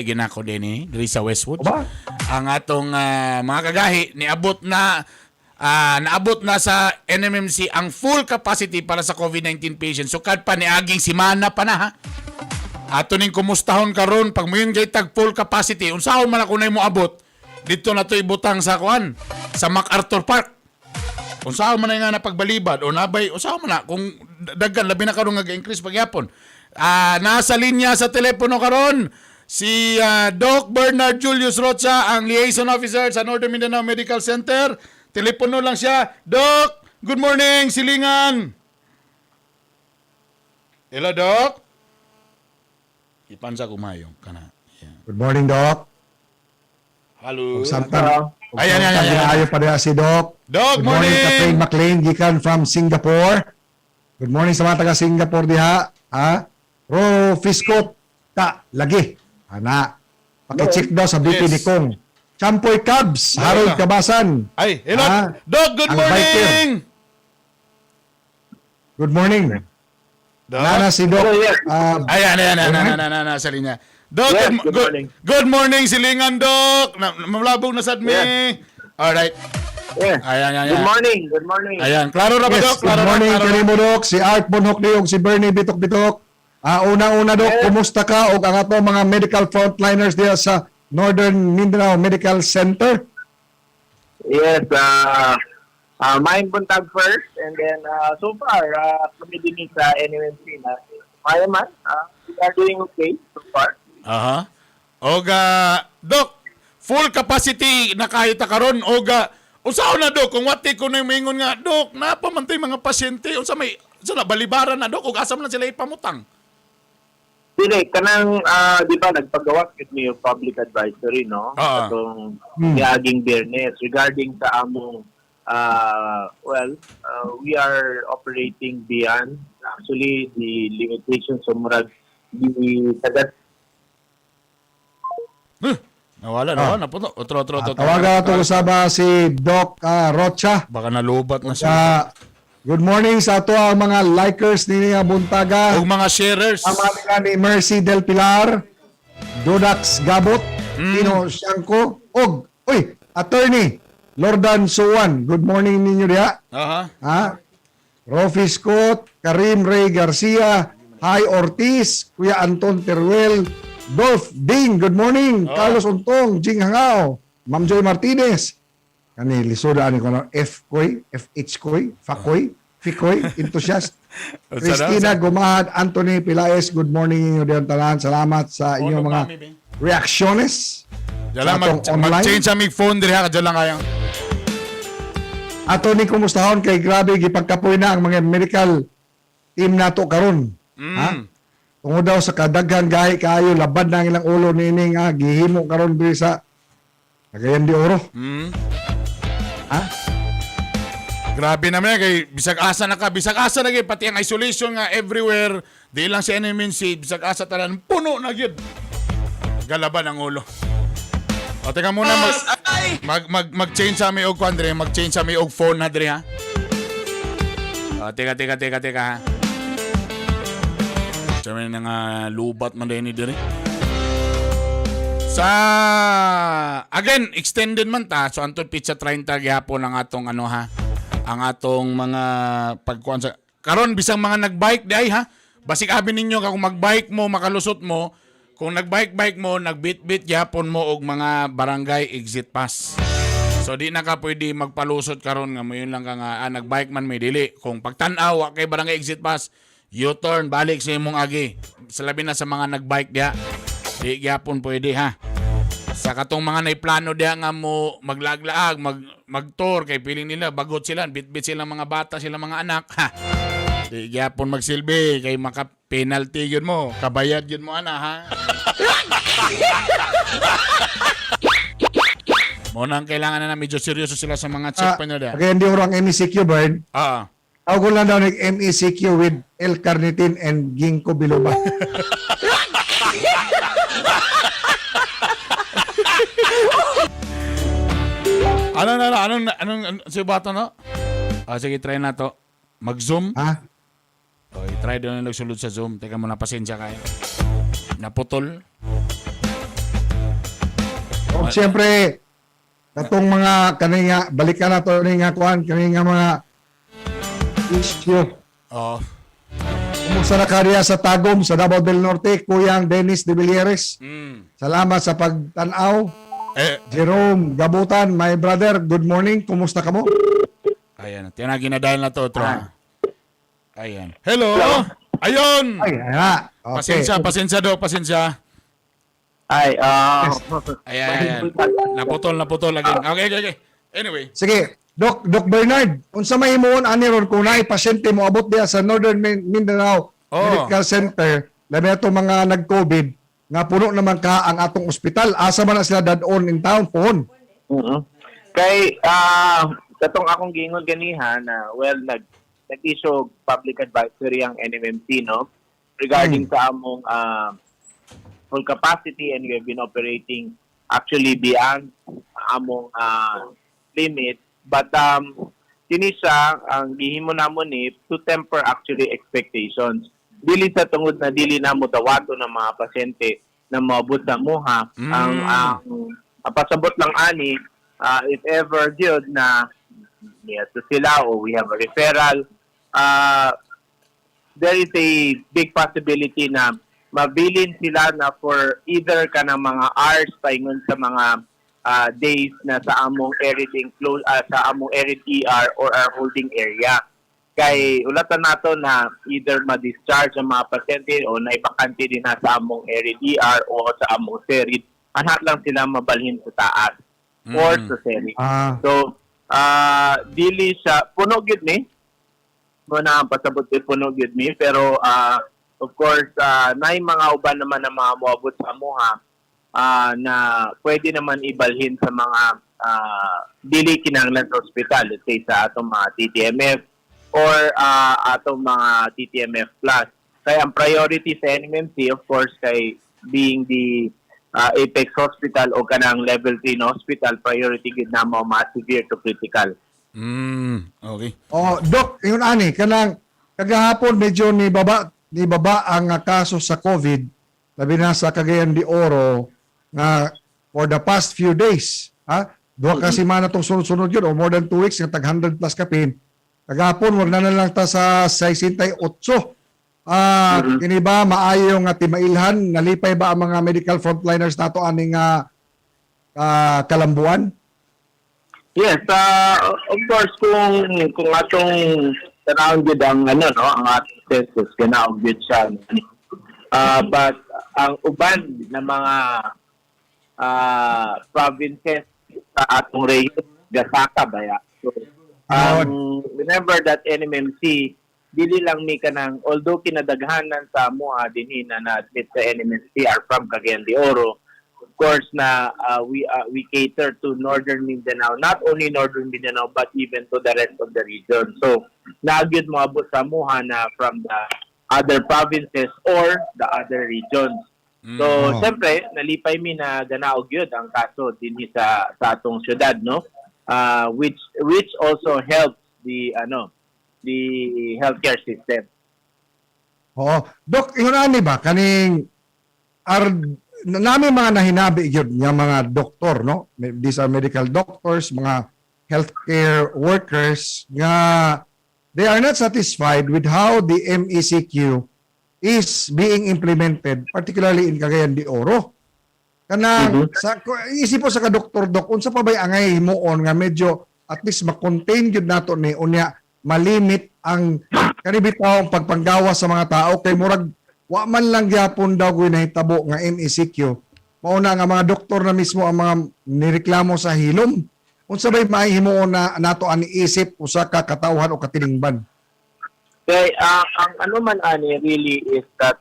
Ginako din eh, diri sa Westwood. Aba? Ang atong mga kagahi niabot na naabot na sa NMMC ang full capacity para sa COVID-19 patients. Sukad pa niaging simana pa na ha. Ato ning kumustahon karon pag moyun kay tag full capacity, unsaon man ako na mo abot dito na to ibutang sa kuan sa MacArthur Park. Unsaon man na nga napagbalibad o nabay unsaon man na kung daghan labi na karon nga increase pagyapon. Nasa linya sa telepono karon si Doc Bernard Julius Rocha, ang liaison officer sa Northern Mindanao Medical Center. Telepono lang siya. Doc, good morning, silingan. Hello, Doc. Ipansa kumayo kana. Yeah. Good morning, Doc. Hello. Samtang, Ayan, ayan, ayan. Ayo pa diha si Doc. Doc, Good morning, morning. Catherine McLean, gikan from Singapore. Good morning sa mga taga Singapore diha. Ha? Ro Fisco ta lagi. Ana. Paki-check daw sa BP Yes. ni Kong. Champoy Cubs, Harold Cabasan. Ay, hello. Ah, Doc, good ang morning. Good morning. Doc. Nana si Doc. Hello, yes. Ayan, ayan, ayan, ayan, ayan, ayan, sa linya. Doc, Yes, good, good good, morning. good morning, silingan, Doc. Na, mamlabog na sad mi. Yes. Alright. Yeah. Ayan, ayan, Good ayan. morning. Good morning. Ayan, klaro ra ba, Yes, Doc? good Klaro ra, morning klaro ra. kanimo Doc, si Art Bonhoc og si Bernie Bitok Bitok. Una-una Doc, Yes. kumusta ka og ang ato mga medical frontliners diha sa Northern Mindanao Medical Center? Yes, mine buntag first and then so far kami din sa NMMC na kaya man, we are doing okay so far. Aha. Oga, Doc, full capacity na kahit ta karon oga. Usaon na Doc kung wati ko na moingon nga, Doc, napa man tay mga pasyente unsa may unsa na balibaran na Doc ug asa man na sila ipamutang. Dili kanang di ba nagpagawas gid mi yung public advisory no atong niaging Biyernes regarding sa among well we are operating beyond actually the limitations so murag the tagat. Huh, nawala, nawala, naputo. Otro, otro, otro. Tawagan nato usaba si Doc Rocha. Baka nalubat na siya. Good morning sa ato ang mga likers ni Buntaga. Og mga sharers. Ang mga nila ni Mercy Del Pilar, Dodax Gabot, Tino Siangco, og uy, Attorney Lordan Suwan. Good morning ninyo diha. Aha. Ha? Rofi Scott, Karim Ray Garcia, Hi Ortiz, Kuya Anton Teruel, Dolph Ding, good morning. Carlos Untong, Jing Hangao, Ma'am Joy Martinez. Kani lisod ani ko na F Koy, FH Koy, Fakoy, Fikoy, enthusiast. Christina Gumahad, Anthony Pilaes, good morning inyo diyan tanan. Salamat sa inyong mga reaksyones. Dala sa mag, atong online. mag-change aming phone diri ha, kadyo lang kayang. Ato ni kumustahon kay grabe gipagkapoy na ang mga medical team nato karon. Ha? Tungod daw sa kadaghan gahi kaayo labad na ang ilang ulo niini nga gihimo karon diri sa Cagayan de Oro. Ha? Grabe naman yan, kay bisag asa na ka, bisag asa na gyud pati ang isolation nga everywhere, di lang sa NMNC, bisag asa tanan puno na gyud. Galaban ang ulo. O teka muna mag mag mag mag-change sa mi og kwan diri, mag-change sa mi og phone na diri ha. O teka teka teka teka ha. Sabi na nga lubat man din ni diri. Sa again, extended man ta. So antod pizza 30 gihapon ang atong ano ha. Ang atong mga pagkuan sa karon bisang mga nagbike di ay ha. Basig abi ninyo ka kung magbike mo, makalusot mo, kung nagbike-bike mo, nagbit-bit gihapon mo og mga barangay exit pass. So di na ka pwede magpalusot karon nga moyon lang ka nga nagbike man may dili. Kung pagtan-aw wa kay barangay exit pass, U-turn balik sa imong agi. Sa labi na sa mga nagbike diha. Di gyapon pwede ha. Sa katong mga naiplano diha nga mo maglaglaag, magtour kay piling nila bagot sila, bitbit sila mga bata, sila mga anak ha. Di gyapon magsilbi kay maka penalty yun mo, kabayad yun mo ana ha. Mo nang kailangan na medyo seryoso sila sa mga checkpoint nila. Cagayan de Oro ang MECQ Bird. Tawag ko lang daw ng MECQ with L-carnitine and ginkgo biloba. Ano na ano anong anong ano, si bata no? Sige, try na to. Mag-zoom. Ha? O, i-try doon na nagsulod sa Zoom. Teka muna, pasensya kayo. Naputol. O siyempre, katong mga kani nga balikan na to ni nga kuan kani nga mga issue. Oh. Kumusta na kariya sa Tagum sa Davao del Norte, Kuyang Dennis de Villeres. Salamat sa pagtan-aw. Eh, Jerome Gabutan, my brother, good morning. Kumusta ka mo? Ayan, tiyan ginadahil na to, tro. Ayan. Hello. Ayun. Ay, ayan na. Okay. Pasensya, pasensya do, pasensya. Ay, Ayan, ayan. Naputol, naputol again. Okay. Anyway. Sige, Doc Bernard, unsa may himuon ani ron kung naay pasyente mo abot diya sa Northern Mindanao Medical Center, labi ato mga nag-COVID, nga puno naman ka ang atong ospital. Asa man na sila dad-on in town pohon? Kay katong akong giingon ganiha na, well, nag-issue og public advisory ang NMMC, no, regarding sa among full capacity, and we have been operating actually beyond among limit, but kini siya ang gihimo namo ni to temper actually expectations, dili sa tungod na dili namo dawato ng mga pasyente na moabot sa amoha. Ang pasabot lang ani, if ever gyud na niadto sila o we have a referral, there is a big possibility na mabilin sila na for either kanang mga hours paingon sa mga days na sa among arid enclosed, sa among arid ER or our holding area, kay ulatan nato na either ma-discharge ang mga pasyente o naibakante din na sa among arid ER o sa among serid, anhat lang sila mabalhin sa taas or sa serid. So, dili siya puno gyud ni mo na ang pasabot kay puno gyud mi, pero of course, naay mga uban naman na mga moabot sa amoha na pwede naman ibalhin sa mga dili kinahanglan sa ospital, let's say sa atong mga TTMF or atong mga TTMF plus, kaya ang priority sa NMMC, of course, kay being the Apex Hospital o kanang level 3 na hospital, priority gid na mo mga severe to critical. Okay. Oh, Doc, yun ani kanang kagahapon medyo ni baba ang kaso sa COVID labi na sa Cagayan de Oro nga for the past few days, ha? 2 ka semana tong sunod-sunod yun o more than 2 weeks nga tag 100 plus kapin. Kagahapon wala na lang ta sa 68. Kini ba maayo nga timailhan? Nalipay ba ang mga medical frontliners nato aning kalambuan? Yes, of course, kung atong tanawon gid ang ano, no, ang atong census, ganaog gid siya. But ang uban na mga provinces sa atong region gasaka baya. So, remember that NMMC dili lang mi kanang, although kinadaghanan sa amoa dinhi na na-admit sa NMMC are from Cagayan de Oro, of course na we cater to Northern Mindanao, not only Northern Mindanao but even to the rest of the region. So naa gyud moabot sa amoha na from the other provinces or the other regions. So siyempre nalipay mi na ganaog gyud ang kaso dinhi sa atong syudad, no, which also helps the ano, the healthcare system. Oo. Dok, yun ani ba kaning ar nami mga nahinabi gyud nga mga doktor, no? These are medical doctors, mga healthcare workers nga they are not satisfied with how the MECQ is being implemented, particularly in Cagayan de Oro. Kanang sa isip po sa ka doktor, Dok, unsa pa bay angay himuon nga medyo at least ma-contain gyud nato ni unya malimit ang kani bitaw ang pagpanggawa sa mga tao, kay murag wa man lang gyapon daw gyud nahitabo nga MECQ? Mao na nga mga doktor na mismo ang mga nireklamo sa hilom. Unsa bay mahimuon na nato ani isip usa ka katawhan o katilingban? Kay ang ano man ani really is that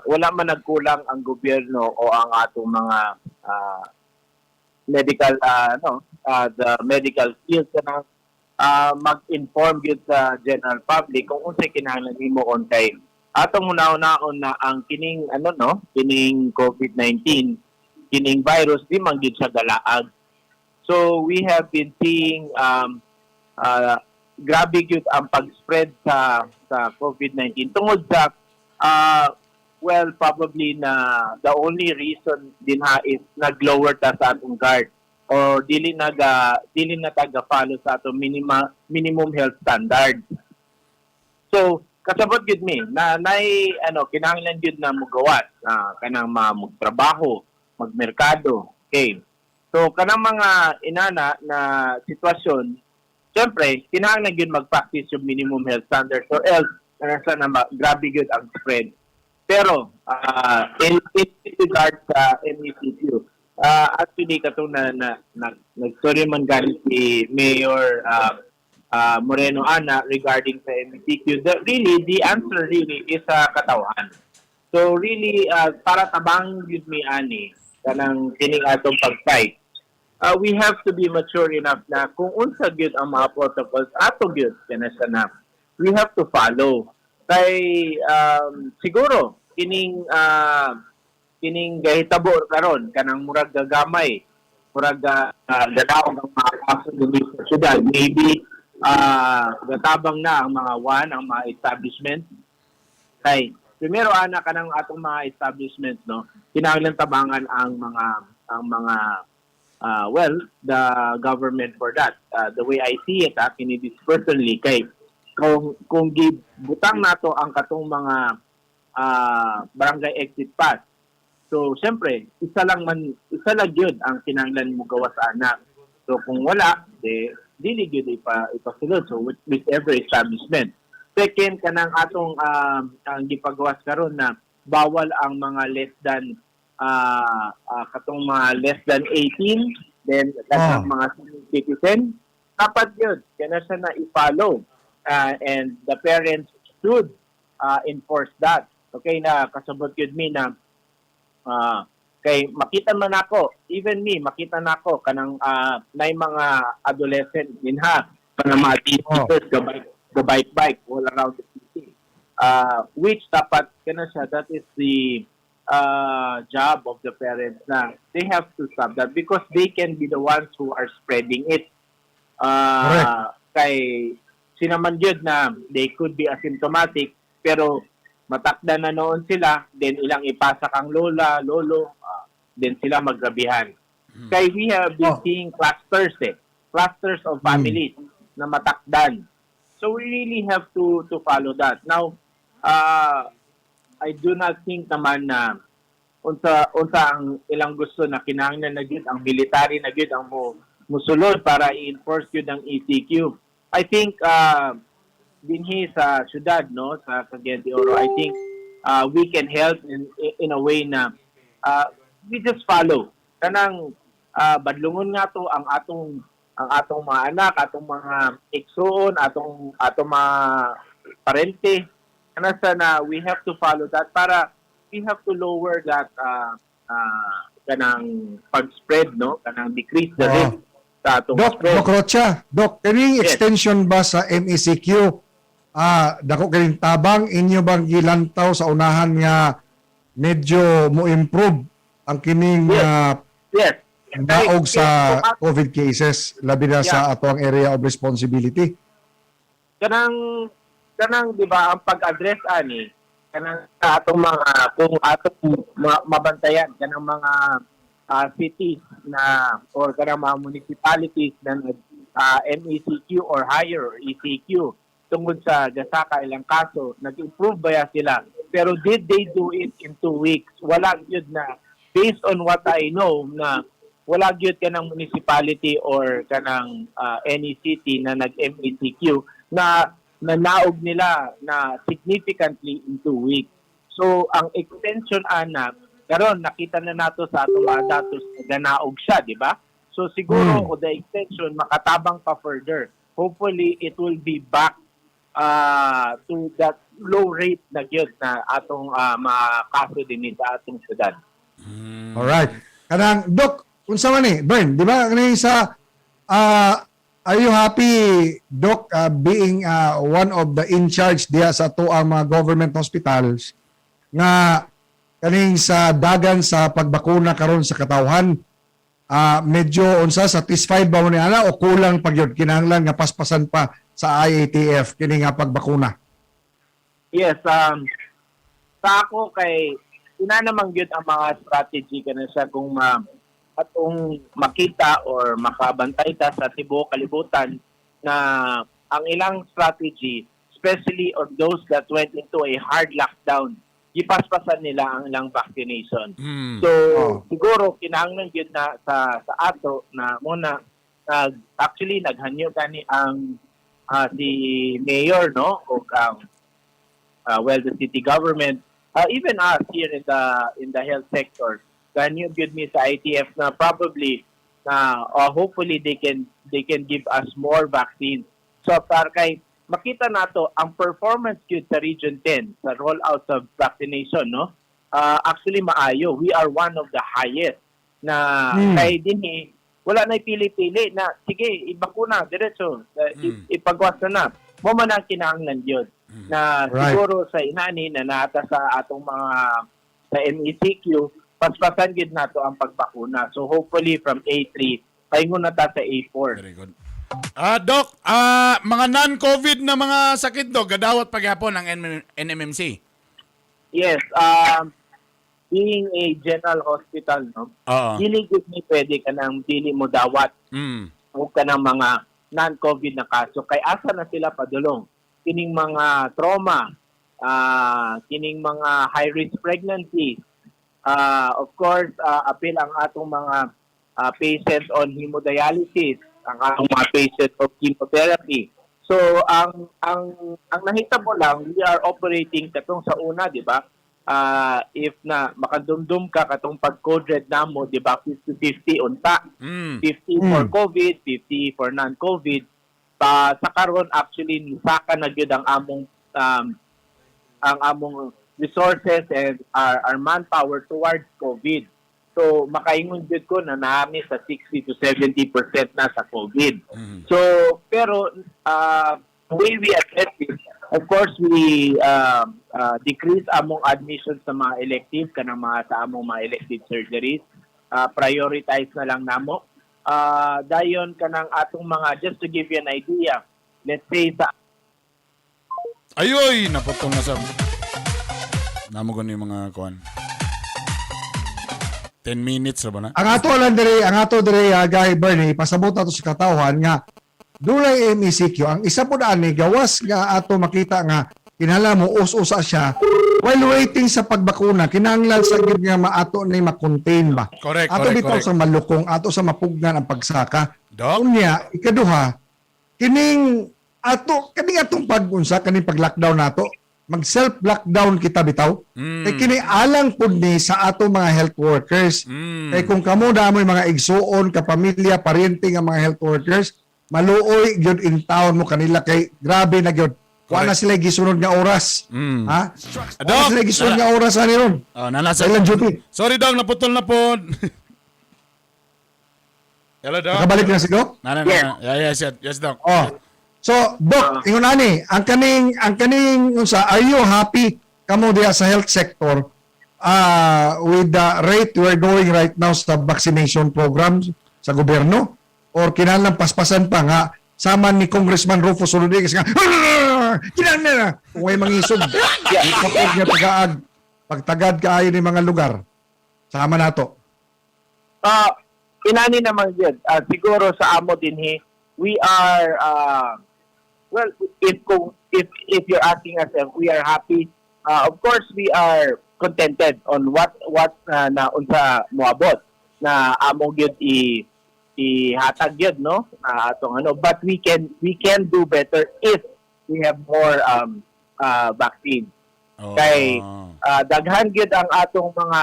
wala man nagkulang ang gobyerno o ang atong mga medical no the medical field kanang mag-inform gyud sa general public kung unsay kinahanglan himuon, kay atong una-unaon na ang kining ano, no, kining COVID-19, kining virus, di man gyud siya galaag. So we have been seeing grabe gyud ang pag-spread sa COVID-19 tungod sa Well, probably na the only reason dinha is nag-lower ta sa atong guard or dili na taga follow sa atong minimum health standard. So, kasabot gyud mi na nay ano, kinahanglan gyud na mugawas, kanang magtrabaho, magmerkado. Okay. So kanang mga inana na sitwasyon, syempre kinahanglan gyud mag-practice yung minimum health standards or else nasa na grabe gyud ang spread. Pero in regard sa MECQ, actually katong na nagsorry man gani si Mayor Moreno ana regarding sa MECQ, really the answer really is sa katawhan. So really, para tabang gyud mi ani kanang kining atong pag-fight. We have to be mature enough na kung unsa gyud ang mga protocols ato gyud kana siya na we have to follow. Kay siguro kining gahitabo karon, kanang murag gagamay, murag gadaog ang mga kaso dinhi sa syudad, maybe gatabang na ang mga one ang mga establishment. Kay primero ana, kanang atong mga establishment, no, kinahanglan tabangan ang mga well, the government for that. The way I see it, kini this personally, kay kung gibutang nato ang katong mga barangay exit pass, so siyempre isa lang man, isa lang gyud ang kinahanglan mo gawas ana. So kung wala, de dili gyud ipasulod, so whichever establishment. Second, kanang atong ang gipagawas karon na bawal ang mga less than katong mga less than 18, then kanang mga senior citizen, dapat yun kana siya na i-follow, and the parents should enforce that. Okay, na kasabot gyud mi na kay makita man ako, even me, makita nako kanang nay mga adolescent dinha, kanang mga teenagers gabike gabike bike all around the city, which dapat kana siya, that is the job of the parents na they have to stop that because they can be the ones who are spreading it. Kay sinaman gyud na they could be asymptomatic, pero matakda na noon sila, then ilang ipasa kang lola, lolo, then sila magrabihan. Kay we have been seeing clusters eh. Clusters of families na matakdan. So we really have to follow that. Now, I do not think naman na unsa ang ilang gusto na kinahanglan na gyud ang military na gyud ang mo musulod para i-enforce gyud ang ECQ. I think dinhi sa syudad, no, sa Cagayan de Oro, I think we can help in a way na we just follow kanang badlungon nga to ang atong mga anak, atong mga igsuon, atong mga parente kana sa na we have to follow that para we have to lower that kanang pag-spread, no, kanang decrease the risk sa atong Doc, spread. Doc Rocha, Doc, kining Yes. extension ba sa MECQ, dako kining tabang inyo bang gilantaw sa unahan nga medyo mo improve ang kining naog sa COVID cases, labi na sa atoang area of responsibility? Kanang di ba ang pag-address ani kanang sa atong mga, kung atong mabantayan kanang mga cities na or kanang mga municipalities na nag MECQ or higher or ECQ tungod sa gasaka ilang kaso, nag-improve ba ya sila? Pero did they do it in 2 weeks? Wala gyud na, based on what I know, na wala gyud kanang municipality or kanang any city na nag-MECQ na nanaog nila na significantly in 2 weeks. So, ang extension ana, karon nakita na nato sa atong mga datos na ganaog siya, di ba? So, siguro, o the extension, makatabang pa further. Hopefully, it will be back to that low rate na gyud na atong mga kaso din sa atong syudad. Alright. Kanang Doc, unsa man ni? Bern, di ba kani sa are you happy, Doc, being one of the in charge diya sa atoang mga government hospitals nga kaning sa dagan sa pagbakuna karon sa katawhan, medyo unsa, satisfied ba mo ni ana o kulang pa gyud, kinahanglan nga paspasan pa sa IATF kini nga pagbakuna? Yes, Sa ako kay ina naman gyud ang mga strategy kana siya kung ma atong makita or makabantay ta sa tibuok kalibutan na ang ilang strategy, especially on those that went into a hard lockdown, gipaspasan nila ang ilang vaccination. So siguro kinahanglan gyud na sa ato na muna nag actually naghanyo gani ang si mayor, no, o ang well, the city government, even us here in the health sector, ganyo gyud mi sa ITF na probably na hopefully they can give us more vaccines. So para kay makita nato ang performance gyud sa Region 10 sa rollout of vaccination, no, actually maayo. We are one of the highest na kay dinhi wala na pili-pili na sige, ibakuna diretso, ipagwas na na mo man ang kinahanglan yun na siguro sa inani na naata sa atong mga sa MECQ, paspasan gid nato ang pagbakuna. So hopefully from A3 paingon na ta sa A4. Very good. Doc, mga non-COVID na mga sakit, Doc, gadawat pagyapon ang NMMC. Yes, being a general hospital, no, dili gud ni pwede kanang dili mo dawat o kanang mga non-COVID na kaso kay asa na sila padulong? Kining mga trauma, kining mga high-risk pregnancy, of course, apil ang atong mga patients on hemodialysis, ang atong mga patients of chemotherapy. So ang nahitabo lang, we are operating katong sa una, di ba? If na makadumdum ka katong pag-code red namo, di ba, 50-50 unta. 50 for COVID, 50 for non-COVID. Pa sa karon actually nisaka na gyud ang among resources and our manpower towards COVID. So makaingon gyud ko na naami sa 60 to 70% na sa COVID. So pero the way we address it, of course we decrease among admissions sa mga elective, kanang mga sa among mga elective surgeries. Prioritize na lang namo. Dayon kanang atong mga, just to give you an idea, let's say sa Ayoy, naputol na sa. Namo ko yung mga kuan. 10 minutes ra ba na? Ang ato lang dire, ang ato dire, Guy Bernie, pasabot nato sa katawhan nga dunay MECQ. Ang isa po ani gawas nga ato makita nga kinahanglan mo us-usa siya while waiting sa pagbakuna, kinahanglan sa gyud nga maato ni ma-contain ba. Ato bitaw sa malukong, ato sa mapugnan ang pagsaka. Doc? Unya, ikaduha, kining ato kaning atong pag-unsa kaning pag-lockdown nato, mag self lockdown kita bitaw. Kay kini alang pud ni sa ato mga health workers. Kay kung kamo damo mga igsuon, kapamilya, paryente nga mga health workers, maluoy gyud in town mo kanila kay grabe na gyud. Wa na sila gisunod nga oras. Ha? Wa na Doc, sila gisunod nga oras ani ron. Oh, nana Sa ilang duty. Sorry, Doc, naputol na po. Hello, Doc. Nakabalik na si Doc? Na, na, Yes. na. Yeah, yes, Doc. Oh. So, Doc, ingon ani, ang kaning unsa, are you happy kamo diha sa health sector with the rate we're going right now sa vaccination program sa gobyerno, or kinahanglan paspasan pa nga sama ni Congressman Rufus Rodriguez nga kinahanglan na kung may mangisog kapag nga pagaag pagtagad kaayo ni mga lugar sama nato? Inani naman yun. Siguro sa amo dinhi, we are, well, if kung if you're asking us if we are happy, of course we are contented on what na unsa moabot na amo gyud i ihatag gyud, no, na atong ano, but we can do better if we have more vaccine kay daghan gyud ang atong mga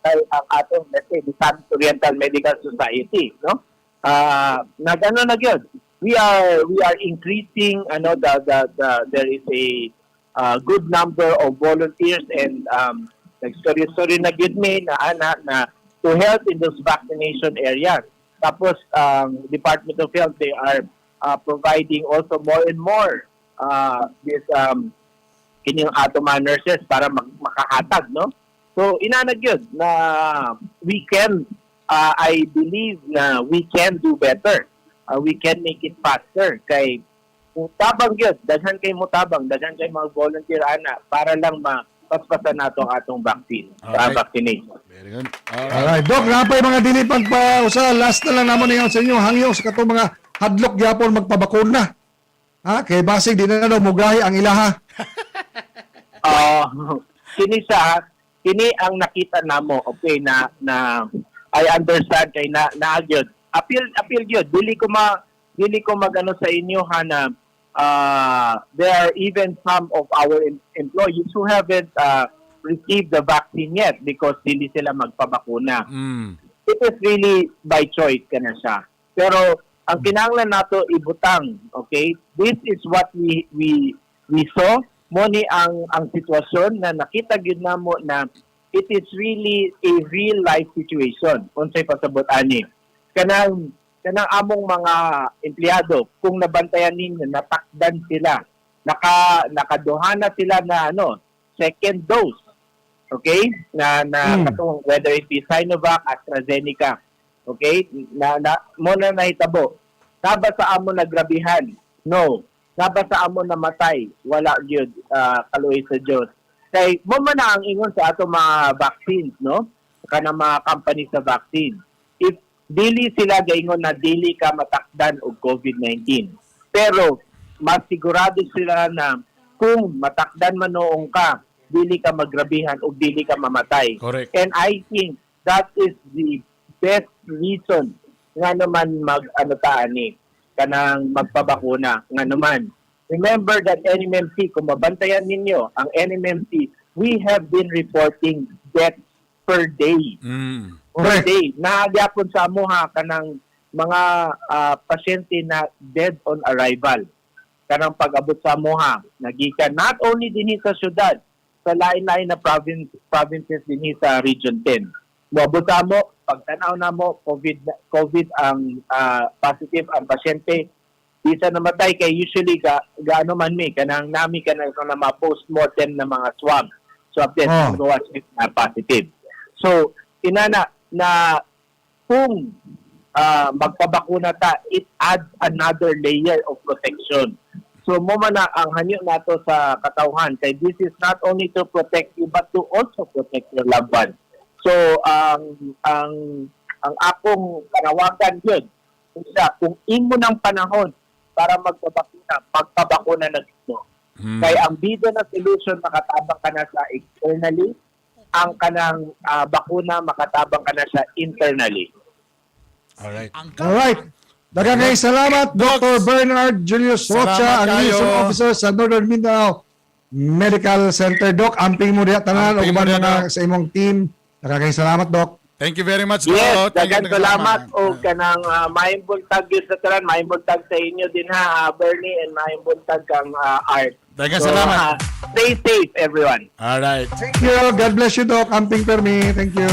kay ang atong, let's say, Misamis Oriental Medical Society, no, nagano na gyud, we are increasing ano, the there is a good number of volunteers and nag-story-story na gyud mi na ana na to help in those vaccination areas. Tapos ang Department of Health, they are providing also more and more this kining ato mga nurses para makahatag, no. So inanag yun na we can I believe na we can do better. We can make it faster kay kung tabang yun, daghan kay mo tabang, daghan kay mga volunteer ana para lang ma paspasan nato ang atong vaccine, vaccination. Very good. Alright. Alright, Doc, napay mga dili pa usa, last na lang namo ningon sa inyo, hangyo sa katong mga hadlok gyapon magpabakuna. Ha, kay basig di na daw mugahi ang ilaha. Kini sa kini ang nakita namo, okay, na na I understand kay na na gyud. Appeal appeal gyud. Dili ko magano sa inyo ha na there are even some of our employees who haven't received the vaccine yet because dili sila magpabakuna. It is really by choice kana siya. Pero ang kinahanglan nato ibutang, okay? This is what we saw, mo ni ang sitwasyon na nakita gyud namo na it is really a real life situation. Unsay pasabot ani? Kanang among mga empleyado, kung nabantayan ninyo, natakdan sila. Nakaduha na sila na ano, second dose. Okay? Na katong whether it be Sinovac, AstraZeneca. Okay? Na mo na nahitabo. Naba sa amo nagrabihan? No. Naba sa amo namatay? Wala gyud, kaluoy sa Dios. Kay mo man na ang ingon sa ato mga vaccines, no? Kana mga company sa vaccine. If dili sila gaingon na dili ka matakdan og COVID-19. Pero mas sigurado sila na kung matakdan man noong ka, dili ka magrabihan o dili ka mamatay. Correct. And I think that is the best reason nga naman mag ano ta ani kanang magpabakuna nga naman. Remember that NMMC, kung mabantayan ninyo ang NMMC, we have been reporting deaths per day per day. Naagyapon sa amuha kanang mga pasyente na dead on arrival. Kanang pag-abot sa amuha, nagikan not only dinhi sa syudad, sa lain-lain na provinces dinhi sa Region 10. Moabot sa amo, pagtanaw namo, COVID ang positive ang pasyente, di sa namatay kay usually ga, gaano man mi kanang nami kanang kanang mga post-mortem na mga swab swab test gawas na positive. So, inana na kung magpabakuna ta, it adds another layer of protection. So, mo man na ang hanyo nato sa katawhan kay this is not only to protect you but to also protect your loved ones. So, ang akong panawagan yun, isa, kung imo ng panahon para magpabakuna, magpabakuna na gid. Kay ang bida na solution, makatabang ka na sa externally, ang kanang bakuna, makatabang ka na sa internally. Alright. Alright. Daghang kay salamat, Dr. Bernard Julius Rocha, Salamat ang kayo. Liaison Officer sa Northern Mindanao Medical Center. Doc, amping mo diha tanan Amping ug mo uban diha, mga Doc. sa imong team. Daghang kay salamat, Doc. Thank you very much, Doc. Yes, Thank you, daghang salamat o kanang maayong buntag gyud sa tanan, maayong buntag sa inyo din ha, Bernie, and maayong buntag kang Art. Daghang salamat. Stay safe, everyone. Alright. Thank you. God bless you, Doc. Amping permi. Thank you.